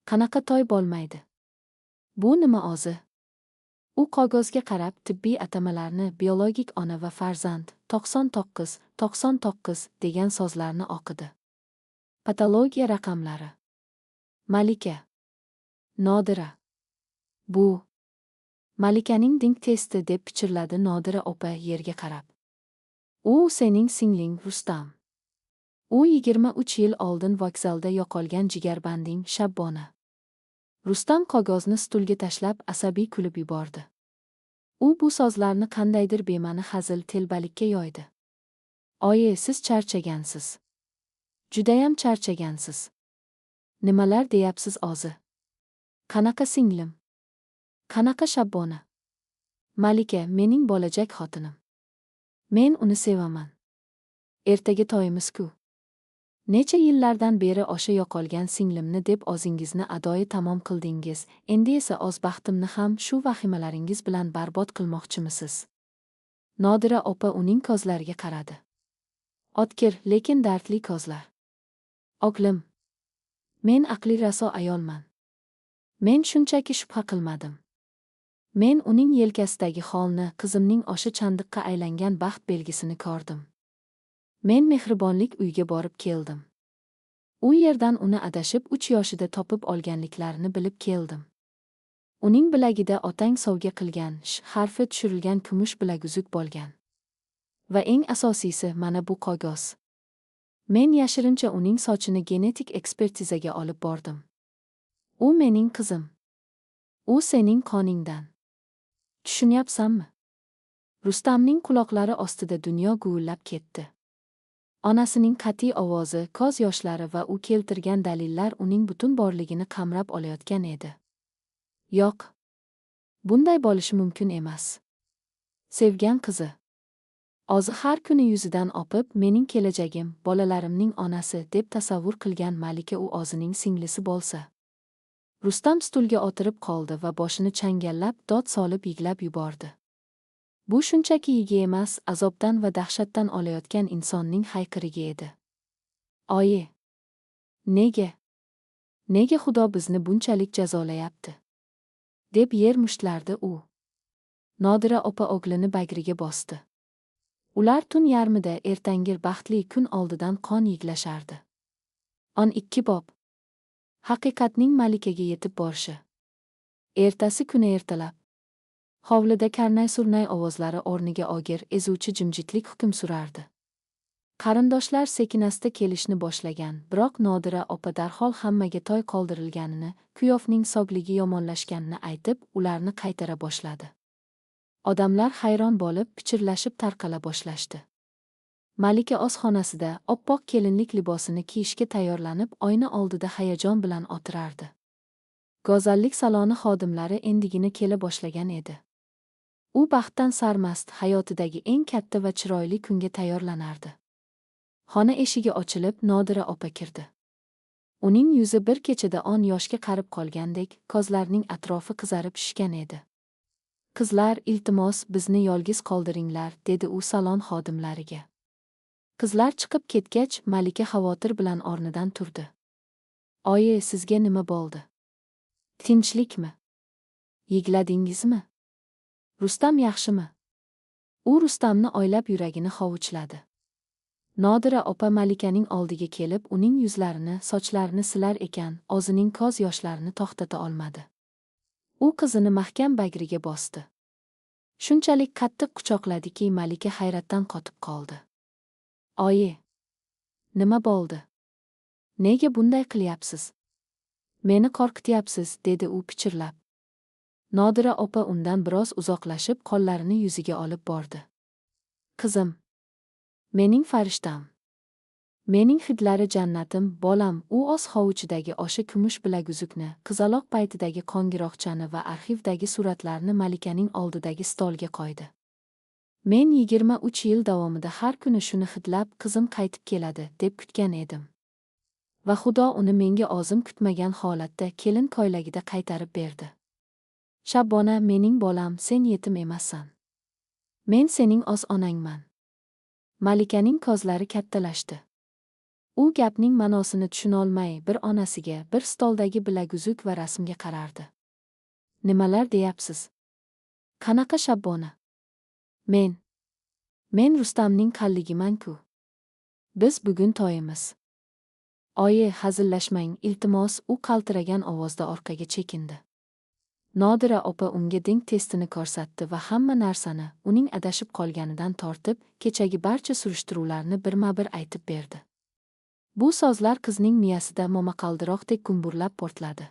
Qanaqa to'y bo'lmaydi? Bu nima o'zi? U qog'ozga qarab tibbiy atamalarni biologik ona va farzand, 99, 99 degan so'zlarni o'qidi. Patologiya raqamlari. Malika. Nodira. Bu Malikaning DNK testi, deb pichirladi Nodira opa yerga qarab. U sening singling, Rustam. U 23 yil oldin vokzalda yo'qolgan jigarbanding, Shabbona. Rustam qog'ozni stulga tashlab, asabiy kulib yubordi. U bu so'zlarni qandaydir bema'ni hazil, telbalikka yo'ydi. Oyi, siz charchagansiz. Judayam charchagansiz. Nimalar deyapsiz o'zi? Qanaqa singlim? Qanaqa Shabbona? Malika mening bo'lajak xotinim. Men uni sevaman. Ertaga to'yimiz-ku. Necha yillardan beri o'sha yo'qolgan singlimni deb o'zingizni adoyi tamom qildingiz, endi esa o'z baxtimni ham shu vahimalaringiz bilan barbod qilmoqchimisiz? Nodira opa uning ko'zlariga qaradi. O'tkir, lekin dardli ko'zlar. O'g'lim, men aqli raso ayolman. Men shunchaki shubha qilmadim. Men uning yelkasidagi xolni, qizimning o'sha chandiqqa aylangan baxt belgisini ko'rdim. Men mehribonlik uyiga borib keldim. U yerdan uni adashib 3 yoshida topib olganliklarini bilib keldim. Uning bilagida otang sovg'a qilgan sh harfi tushirilgan kumush bilaguzuk bo'lgan. Va eng asosiysi mana bu qog'oz. Men yashirincha uning sochini genetik ekspertizaga olib bordim. U mening qizim. U sening qoningdan. Tushunyapsanmi? Rustamning quloqlari ostida dunyo guvillab ketdi. Onasining qat'iy ovozi, ko'z yoshlari va u keltirgan dalillar uning butun borligini qamrab olayotgan edi. Yo'q. Bunday bo'lishi mumkin emas. Sevgan qizi. O'zi har kuni yuzidan o'pib, mening kelajagim, bolalarimning onasi deb tasavvur qilgan Malika u o'zining singlisi bo'lsa. Rustam stulga o'tirib qoldi va boshini changallab, dod solib yiglab yubordi. Bu shunchaki yigi emas, azobdan va dahshatdan olayotgan insonning hayqirigi edi. Oyi! Nega? Nega Xudo bizni bunchalik jazolayapti? Deb yer mushtlardi u. Nodira opa o'g'lini bag'riga bosdi. Ular tun yarmida ertangir baxtli kun oldidan qon yiglashardi. 12 bob. Haqiqatning Malikaga yetib borishi. Ertasi kuni ertalab. Hovlida karnay-surnay ovozlari o'rniga og'ir, ezuvchi jimjitlik hukm surardi. Qarindoshlar sekin-asta kelishni boshlagan, biroq Nodira opa darhol hammaga to'y qoldirilganini, kuyovning sog'ligi yomonlashganini aytib, ularni qaytara boshladi. Odamlar hayron bo'lib, pichirlashib tarqala boshlashdi. Malika o'z xonasida oppoq kelinlik libosini kiyishga tayyorlanib, oyna oldida hayajon bilan o'tirardi. Go'zallik saloni xodimlari endigina kela boshlagan edi. U baxtdan sarmast, hayotidagi eng katta va chiroyli kunga tayyorlanardi. Xona eshigi ochilib, Nodira opa kirdi. Uning yuzi bir kechada 10 yoshga qarib qolgandek, ko'zlarining atrofi qizarib shishgan edi. Qizlar, iltimos, bizni yolg'iz qoldiringlar, dedi u salon xodimlariga. Qizlar chiqib ketgach, Malika xavotir bilan o'rnidan turdi. Oyi, sizga nima bo'ldi? Tinchlikmi? Yig'ladingizmi? Rustam yaxshimi? U Rustamni oylab yuragini hovuchladi. Nodira opa Malikaning oldiga kelib, uning yuzlarini, sochlarini silar ekan, o'zining ko'z yoshlarini to'xtata olmadi. U qizini mahkam bag'riga bosdi. Shunchalik qattiq quchoqladiki, Malika hayratdan qotib qoldi. Oyi, nima bo'ldi? Nega bunday qilyapsiz? Meni qo'rqityapsiz, dedi u pichirlab. Nodira opa undan biroz uzoqlashib, qo'llarini yuziga olib bordi. Qizim, mening farishtam, mening hidlari jannatim, bolam. U oz hovuchidagi o'sha kumush bilaguzukni, qizaloq paytidagi qo'ng'iroqchani va arxivdagi suratlarni Malikaning oldidagi stolga qo'ydi. Men 23 yil davomida har kuni shuni hidlab, qizim qaytib keladi, deb kutgan edim. Va Xudo uni menga o'zim kutmagan holatda kelin ko'ylagida qaytarib berdi. Shabbona, mening bolam, sen yetim emassan. Men sening o'z onangman. Malikaning ko'zlari kattalashdi. U gapning ma'nosini tushunolmay, bir onasiga, bir stoldagi bilaguzuk va rasmga qarardi. Nimalar deyapsiz? Qanaqa Shabbona? Men Rustamning qalligiman-ku. Biz bugun to'yimiz. Oyi, hazillashmang, iltimos, u qaltiragan ovozda orqaga chekindi. Nodira opa unga deng testini ko'rsatdi va hamma narsani, uning adashib qolganidan tortib, kechagi barcha surishtiruvlarni birma-bir aytib berdi. Bu so'zlar qizning miyasida momaqaldiroqdek gumburlab portladi.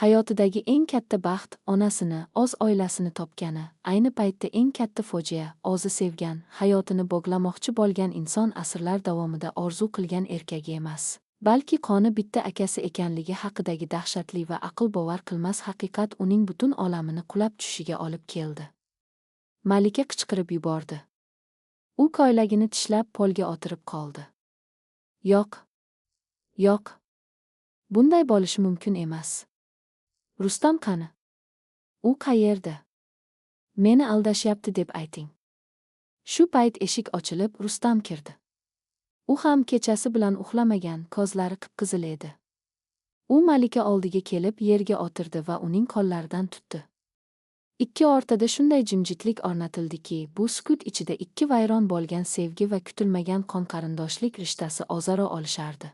Hayotidagi eng katta baxt onasini, o'z oilasini topgani, ayni paytda eng katta fojia, o'zi sevgan, hayotini bog'lamoqchi bo'lgan inson asrlar davomida orzu qilgan erkagi emas, balki qoni bitta akasi ekanligi haqidagi dahshatli va aql bovar qilmas haqiqat uning butun olamini qulab tushishiga olib keldi. Malika qichqirib yubordi. U ko'ylagini tishlab polga o'tirib qoldi. Yo'q. Yo'q. Bunday bo'lishi mumkin emas. Rustam qani? U qayerda? Meni aldashyapti deb ayting. Shu payt eshik ochilib, Rustam kirdi. U ham kechasi bilan uxlamagan, ko'zlari qip-qizil edi. U Malika oldiga kelib, yerga o'tirdi va uning qo'llaridan tutdi. Ikki o'rtada shunday jimjitlik o'rnatildiki, bu sukut ichida ikki vayron bo'lgan sevgi va kutilmagan qon-qarindoshlik rishtasi o'zaro olishardi.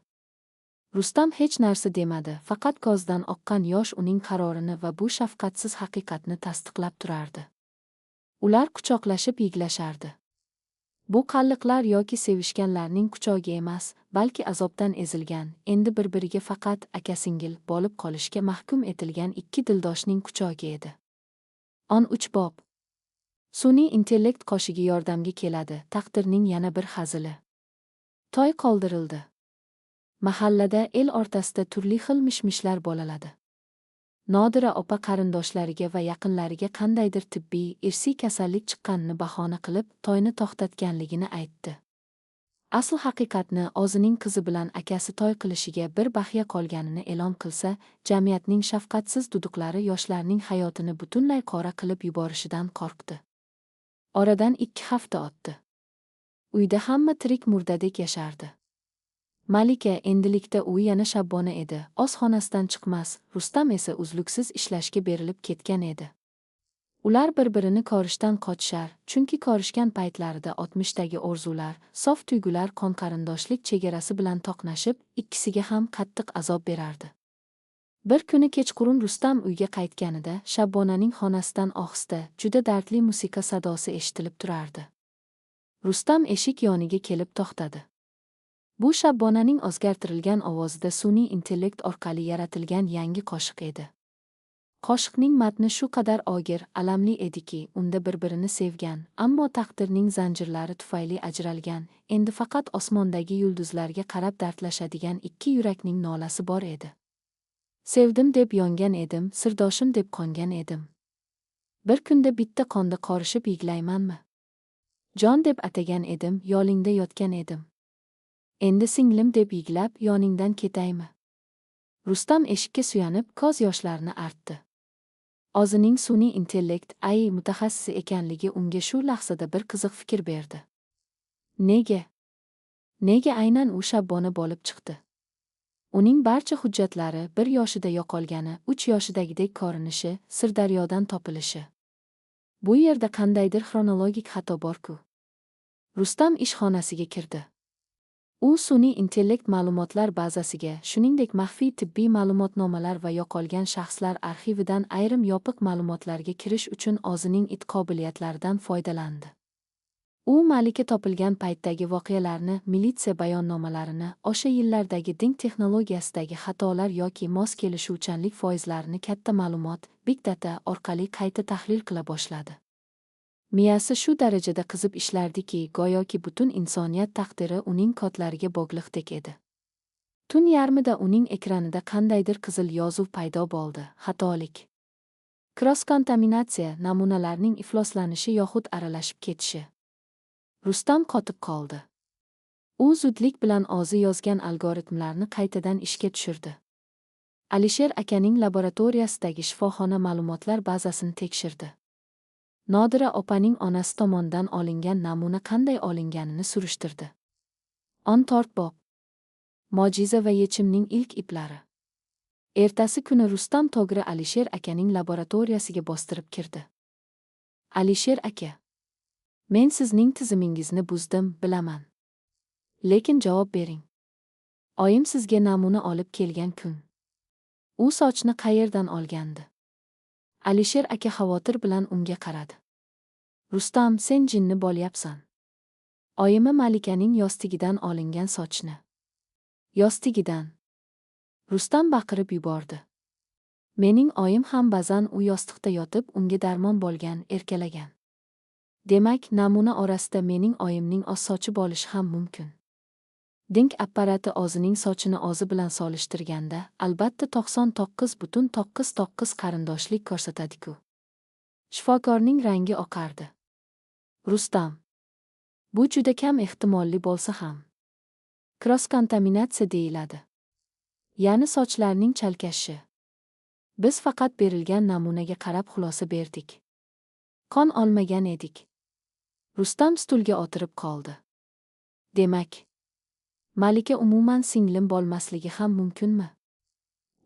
Rustam hech narsa demadi, faqat ko'zdan oqqan yosh uning qarorini va bu shafqatsiz haqiqatni tasdiqlab turardi. Ular quchoqlashib yig'lashardi. Bu qalliqlar yoki sevishganlarning quchog'i emas, balki azobdan ezilgan, endi bir-biriga faqat aka-singil bo'lib qolishga mahkum etilgan ikki dildoshning quchog'i edi. 13 bob. Sun'iy intellekt qoshigi yordamga keladi, taqdirning yana bir hazili. To'y qoldirildi. Mahallada el o'rtasida turli xil mish-mishlar bo'laladi. Nodira opa qarindoshlariga va yaqinlariga qandaydir tibbiy, irsiy kasallik chiqqanini bahona qilib, to'yni to'xtatganligini aytdi. Asl haqiqatni o'zining qizi bilan akasi to'y qilishiga bir baxya qolganini e'lon qilsa, jamiyatning shafqatsiz duduqlari yoshlarning hayotini butunlay qora qilib yuborishidan qo'rqdi. Oradan 2 hafta o'tdi. Uyda hamma tirik murdadek yashardi. Malika endilikda u yana Shabbona edi, o'z xonasidan chiqmas, Rustam esa uzluksiz ishlashga berilib ketgan edi. Ular bir-birini ko'rishdan qochishar, chunki ko'rishgan paytlarida 60dagi orzular, sof tuyg'ular qon-qarindoshlik chegarasi bilan to'qnashib, ikkisiga ham qattiq azob berardi. Bir kuni kechqurun Rustam uyga qaytganida Shabbonaning xonasidan ohista, juda dardli musiqa sadosi eshitilib turardi. Rustam eshik yoniga kelib to'xtadi. Bu Shabbonaning o'zgartirilgan ovozida sun'iy intellekt orqali yaratilgan yangi qo'shiq edi. Qo'shiqning matni shu qadar og'ir, alamli ediki, unda bir-birini sevgan, ammo taqdirning zanjirlari tufayli ajralgan, endi faqat osmondagi yulduzlarga qarab dardlashadigan ikki yurakning nolasi bor edi. Sevdim deb yongan edim, sirdoshim deb qongan edim. Bir kunda bitta qonda qorishib yig'laymanmi? Jon deb atagan edim, yo'lingda yotgan edim. Endi singlim deb yig'lab, yoningdan ketaymi? Rustam eshikka suyanib, ko'z yoshlarini artdi. O'zining sun'iy intellekt AI mutaxassisi ekanligi unga shu lahzada bir qiziq fikr berdi. Nega? Nega aynan u Shabbona bo'lib chiqdi? Uning barcha hujjatlari 1 yoshida yo'qolgani, 3 yoshidagidek ko'rinishi, Sirdaryodan topilishi. Bu yerda qandaydir xronologik xato bor-ku. Rustam ishxonasiga kirdi. U sun'iy intellekt ma'lumotlar bazasiga, shuningdek maxfiy tibbiy ma'lumotnomalar va yo'qolgan shaxslar arxividan ayrim yopiq ma'lumotlarga kirish uchun o'zining IT qobiliyatlaridan foydalandi. U Malika topilgan paytdagi voqealarni, militsiya bayonnomalarini, o'sha yillardagi dink texnologiyasidagi xatolar yoki mos kelishuvchanlik foizlarini katta ma'lumot, big data orqali qayta tahlil qila boshladi. Miyasi shu darajada qizib ishlardiki, go'yoki butun insoniyat taqdiri uning kodlariga bog'liqdek edi. Tun yarmida uning ekranida qandaydir qizil yozuv paydo bo'ldi: xatolik. Kross-kontaminatsiya, namunalarning ifloslanishi yoxud aralashib ketishi. Rustam qotib qoldi. U zudlik bilan o'zi yozgan algoritmlarni qaytadan ishga tushirdi. Alisher akaning laboratoriyasidagi shifoxona ma'lumotlar bazasini tekshirdi. Nodira opaning onasi tomonidan olingan namuna qanday olinganini surishtirdi. 14 bob. Mo'jiza va yechimning ilk iplari. Ertasi kuni Rustam to'g'ri Alisher akaning laboratoriyasiga bostirib kirdi. Alisher aka, men sizning tizimingizni buzdim, bilaman. Lekin javob bering. Oyim sizga namuna olib kelgan kun, u sochni qayerdan olgandi? Alisher aka xavotir bilan unga qaradi. Rustam, sen jinni bo'lyapsan. Oyimi Malikaning yostigidan olingan sochni. Yostigidan. Rustam baqirib yubordi. Mening oyim ham ba'zan u yostiqda yotib unga darmon bo'lgan, erkalagan. Demak, namuna orasida mening oyimning oz sochi bo'lishi ham mumkin. Dink apparati o'zining sochini o'zi bilan solishtirganda, albatta 99,99 qarindoshlik ko'rsatadi-ku. Shifokorning rangi oqardi. Rustam, bu juda kam ehtimolli bo'lsa ham, kross-kontaminatsiya deyiladi. Ya'ni sochlarning chalkashi. Biz faqat berilgan namunaga qarab xulosa berdik. Qon olmagan edik. Rustam stulga o'tirib qoldi. Demak, Malika umuman singlim bo'lmasligi ham mumkinmi?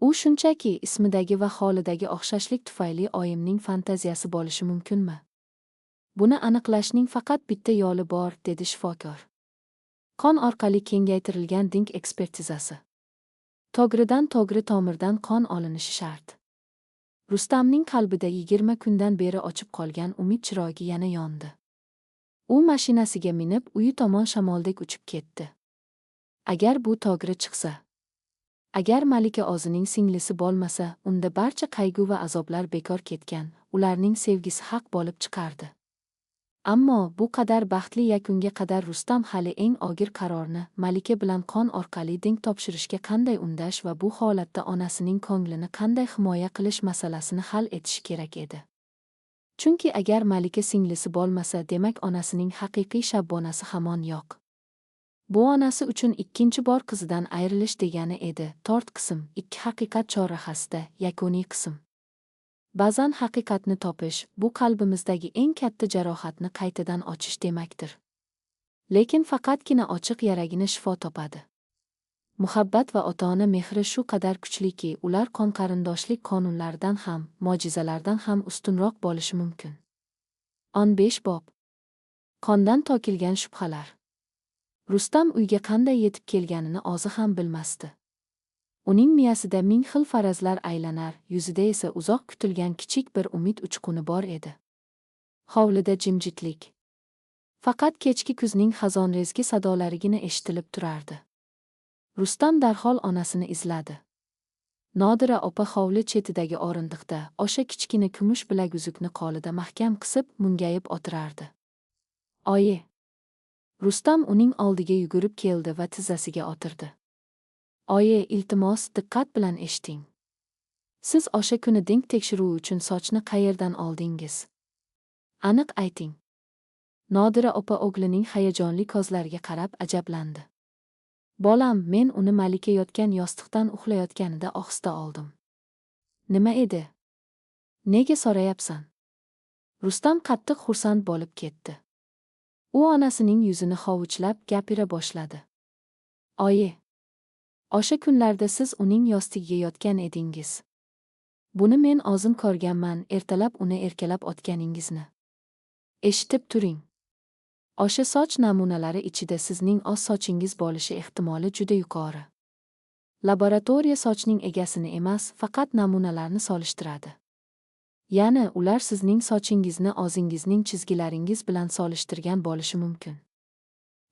U shunchaki ismidagi va holidagi o'xshashlik tufayli oyimning fantaziyasi bo'lishi mumkinmi? Buni aniqlashning faqat bitta yo'li bor, dedi shifokor. Qon orqali kengaytirilgan dink ekspertizasi. To'g'ridan to'g'ri tomirdan qon olinishi shart. Rustamning qalbida 20 kundan beri ochib qolgan umid chirogi yana yondi. U mashinasiga minib, uyi tomon shamoldek uchib ketdi. Agar bu to'g'ri chiqsa, agar Malika o'zining singlisi bo'lmasa, unda barcha qayg'u va azoblar bekor ketgan, ularning sevgisi haq bo'lib chiqardi. Ammo bu qadar baxtli yakunga qadar Rustam hali eng og'ir qarorni Malika bilan qon orqali dink topshirishga qanday undash va bu holatda onasining ko'nglini qanday himoya qilish masalasini hal etishi kerak edi. Chunki agar Malika singlisi bo'lmasa, demak onasining haqiqiy shabbonasi hamon yo'q. Bu onasi uchun ikkinchi bor qizidan ayrilish degani edi. To'rt qism, ikki haqiqat chorrahasida, yakuniy qism. Ba'zan haqiqatni topish, bu qalbimizdagi eng katta jarohatni qaytadan ochish demakdir. Lekin faqatgina ochiq yaragina shifo topadi. Muhabbat va ota-ona mehri shu qadar kuchliki, ular qon-qarindoshlik qonunlaridan ham, mo'jizalardan ham ustunroq bo'lishi mumkin. 15 bob. Qondan to'kilgan shubhalar. Rustam uyga qanday yetib kelganini o'zi ham bilmasdi. Uning miyasida ming xil farazlar aylanar, yuzida esa uzoq kutilgan kichik bir umid uchquni bor edi. Hovlida jimjitlik. Faqat kechki kuzning xazonrezgi sadolarigina eshitilib turardi. Rustam darhol onasini izladi. Nodira opa hovli chetidagi o'rindiqda o'sha kichkina kumush bilaguzukni qo'lida mahkam qisib, mungayib o'tirardi. Oyi! Rustam uning oldiga yugurib keldi va tizzasiga o'tirdi. Oyi, iltimos, diqqat bilan eshiting. Siz o'sha kuni dink tekshiruvi uchun sochni qayerdan oldingiz? Aniq ayting. Nodira opa o'g'lining hayajonli ko'zlariga qarab ajablandi. Bolam, men uni Malika yotgan yostiqdan uxlayotganida ohista oldim. Nima edi? Nega so'rayapsan? Rustam qattiq xursand bo'lib ketdi. U onasining yuzini hovuchlab gapira boshladi. Oyi, o'sha kunlarda siz uning yostigiga yotgan edingiz. Buni men o'zim ko'rganman, ertalab uni erkalab otganingizni. Eshitib turing. O'sha soch namunalari ichida sizning o'z sochingiz bo'lishi ehtimoli juda yuqori. Laboratoriya sochning egasini emas, faqat namunalarni solishtiradi. Ya'ni ular sizning sochingizni o'zingizning chizgilaringiz bilan solishtirgan bo'lishi mumkin.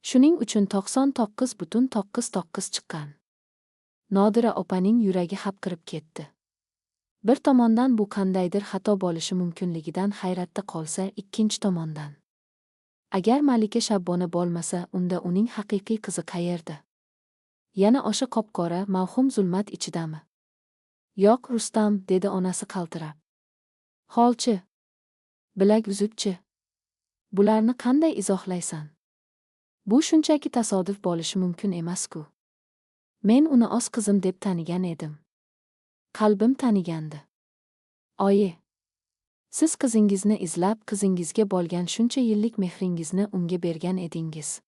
Shuning uchun 99,99 chiqqan. Nodira opaning yuragi hapqirib ketdi. Bir tomondan bu qandaydir xato bo'lishi mumkinligidan hayratda qolsa, ikkinchi tomondan, agar Malika Shabbona bo'lmasa, unda uning haqiqiy qizi qayerda? Yana o'sha qop-qora, mavhum zulmat ichidami? Yo'q, Rustam, dedi onasi qaltirab. Xolchi, bilak uzukchi. Bularni qanday izohlaysan? Bu shunchaki tasodif bo'lishi mumkin emas-ku. Men uni o'z qizim deb tanigan edim. Qalbim tanigandi. Oyi, siz qizingizni izlab, qizingizga bo'lgan shuncha yillik mehringizni unga bergan edingiz.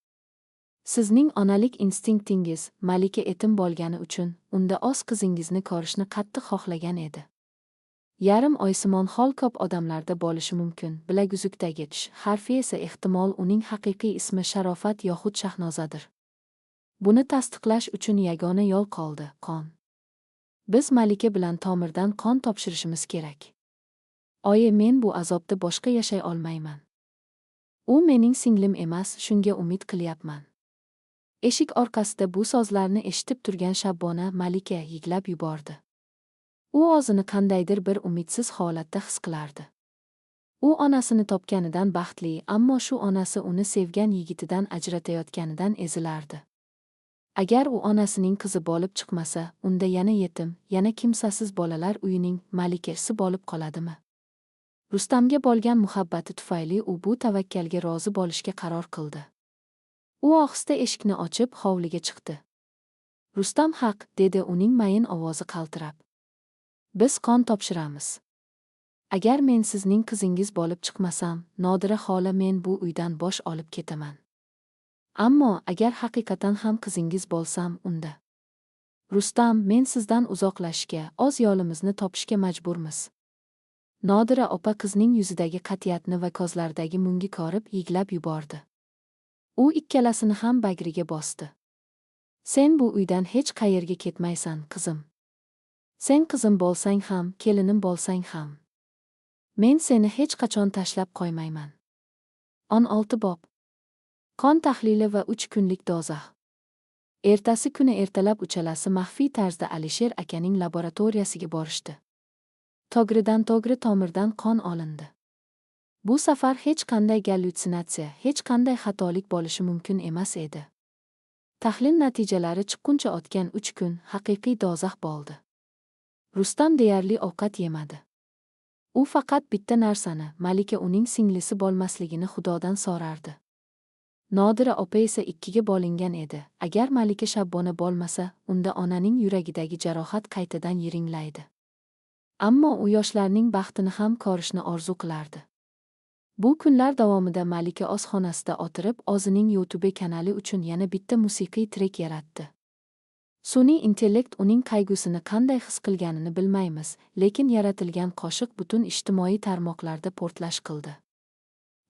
Sizning onalik instinktingiz Malika etim bo'lgani uchun unda o'z qizingizni ko'rishni qattiq xohlagan edi. Yarim oysimon xol ko'p odamlarda bo'lishi mumkin. Bilaguzukdagi sh harfi esa ehtimol uning haqiqiy ismi Sharofat yoxud Shahnozadir. Buni tasdiqlash uchun yagona yo'l qoldi – qon. Biz Malika bilan tomirdan qon topshirishimiz kerak. Oyi, men bu azobda boshqa yashay olmayman. U mening singlim emas, shunga umid qilyapman. Eshik orqasida bu so'zlarni eshitib turgan Shabbona Malika yiglab yubordi. U o'zini qandaydir bir umidsiz holatda his qilardi. U onasini topganidan baxtli, ammo shu onasi uni sevgan yigitidan ajratayotganidan ezilardi. Agar u onasining qizi bo'lib chiqmasa, unda yana yetim, yana kimsasiz bolalar uyining malikasi bo'lib qoladimi? Rustamga bo'lgan muhabbati tufayli u bu tavakkalga rozi bo'lishga qaror qildi. U ohista eshikni ochib, hovliga chiqdi. Rustam haq, dedi uning mayin ovozi qaltirab. Biz qon topshiramiz. Agar men sizning qizingiz bo'lib chiqmasam, Nodira xola, men bu uydan bosh olib ketaman. Ammo agar haqiqatan ham qizingiz bo'lsam, unda Rustam, men sizdan uzoqlashishga, o'z yo'limizni topishga majburmiz. Nodira opa qizning yuzidagi qat'iyatni va ko'zlaridagi mungni ko'rib yiglab yubordi. U ikkalasini ham bag'riga bosdi. Sen bu uydan hech qayerga ketmaysan, qizim. Sen qizim bo'lsang ham, kelinim bo'lsang ham. Men seni hech qachon tashlab qo'ymayman. 16 bob. Qon tahlili va 3 kunlik do'zax. Ertasi kuni ertalab uchalasi maxfiy tarzda Alisher akaning laboratoriyasiga borishdi. To'g'ridan to'g'ri tomirdan qon olindi. Bu safar hech qanday gallyutsinatsiya, hech qanday xatolik bo'lishi mumkin emas edi. Tahlil natijalari chiqquncha o'tgan 3 kun haqiqiy do'zax bo'ldi. Rustam deyarli ovqat yemadi. U faqat bitta narsani, Malika uning singlisi bo'lmasligini Xudodan so'rardi. Nodira opa esa ikkiga bo'lingan edi. Agar Malika Shabbona bo'lmasa, unda onaning yuragidagi jarohat qaytadan yiringlaydi. Ammo u yoshlarning baxtini ham ko'rishni orzu qilardi. Bu kunlar davomida Malika o'z xonasida o'tirib, o'zining YouTube kanali uchun yana bitta musiqiy trek yaratdi. Sun'iy intellekt uning qayg'usini qanday his qilganini bilmaymiz, lekin yaratilgan qo'shiq butun ijtimoiy tarmoqlarda portlash qildi.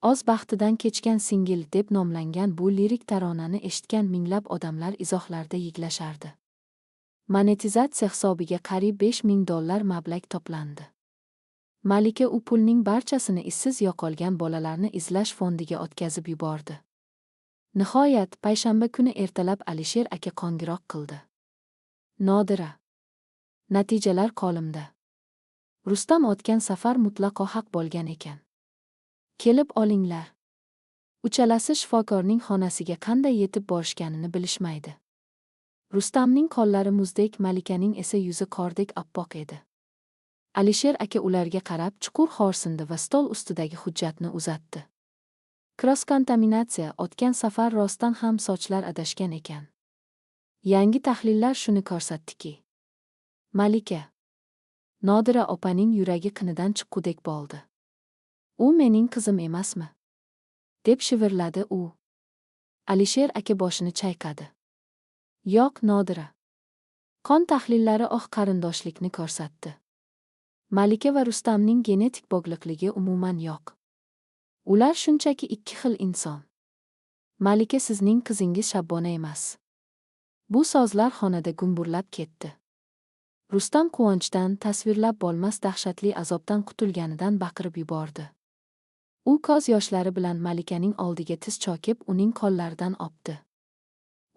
O'z baxtidan kechgan singil deb nomlangan bu lirik taronani eshitgan minglab odamlar izohlarda yig'lashardi. Monetizatsiya hisobiga qariyb $5000 mablag' to'plandi. Malika u pulning barchasini izsiz yo'qolgan bolalarni izlash fondiga o'tkazib yubordi. Nihoyat, payshanba kuni ertalab Alisher aka qo'ng'iroq qildi. Nodira. Natijalar qo'limda. Rustam o'tgan safar mutlaqo haq bo'lgan ekan. Kelib olinglar. Uchalasi shifokorning xonasiga qanday yetib borishganini bilishmaydi. Rustamning qo'llari muzdek, Malikaning esa yuzi qordek oppoq edi. Alisher aka ularga qarab chuqur xo'rsindi va stol ustidagi hujjatni uzatdi. Kross-kontaminatsiya, o'tgan safar rostdan ham sochlar adashgan ekan. Yangi tahlillar shuni ko'rsatdiki, Malika. Nodira opaning yuragi qinidan chiqqudek bo'ldi. U mening qizim emasmi? Deb shivirladi u. Alisher aka boshini chayqadi. Yo'q, Nodira. Qon tahlillari oq qarindoshlikni ko'rsatdi. Malika va Rustamning genetik bog'liqligi umuman yo'q. Ular shunchaki ikki xil inson. Malika sizning qizingiz Shabbona emas. Bu so'zlar xonada gumburlab ketdi. Rustam quvonchdan tasvirlab bo'lmas dahshatli azobdan qutulganidan baqirib yubordi. U ko'z yoshlari bilan Malikaning oldiga tiz chokib, uning qo'llaridan o'pdi.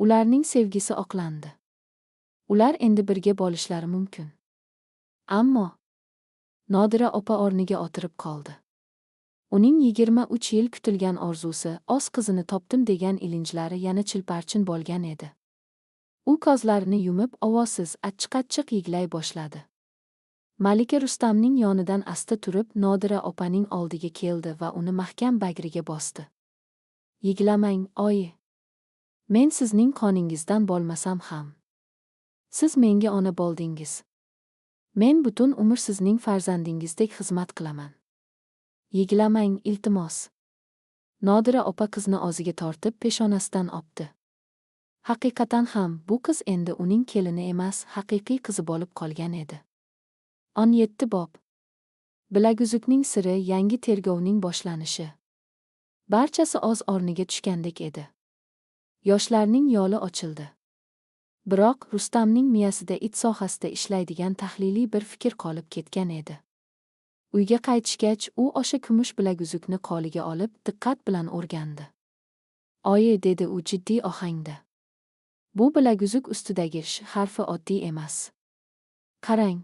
Ularning sevgisi oqlandi. Ular endi birga bo'lishlari mumkin. Ammo Nodira opa o'rniga o'tirib qoldi. Uning 23 yil kutilgan orzusi, o'z qizini topdim degan ilinjlari yana chilparchin bo'lgan edi. U ko'zlarini yumib, ovozsiz, achchiq-achchiq yig'lay boshladi. Malika Rustamning yonidan asta turib, Nodira opaning oldiga keldi va uni mahkam bag'riga bosdi. Yig'lamang, oyi. Men sizning qoningizdan bo'lmasam ham, siz menga ona bo'ldingiz. Men butun umr sizning farzandingizdek xizmat qilaman. Yig'lamang, iltimos. Nodira opa qizni o'ziga tortib, peshonasidan o'pdi. Haqiqatan ham bu qiz endi uning kelini emas, haqiqiy qizi bo'lib qolgan edi. 17 bob. Bilaguzukning siri, yangi tergovning boshlanishi. Barchasi o'z o'rniga tushgandek edi. Yoshlarning yo'li ochildi. Biroq Rustamning miyasida it sohasida ishlaydigan tahliliy bir fikr qolib ketgan edi. Uyga qaytishgach, u o'sha kumush bilaguzukni qo'liga olib, diqqat bilan o'rgandi. Oyi, dedi u jiddiy ohangda. Bu bilaguzuk ustidagi sh harfi oddiy emas. Qarang.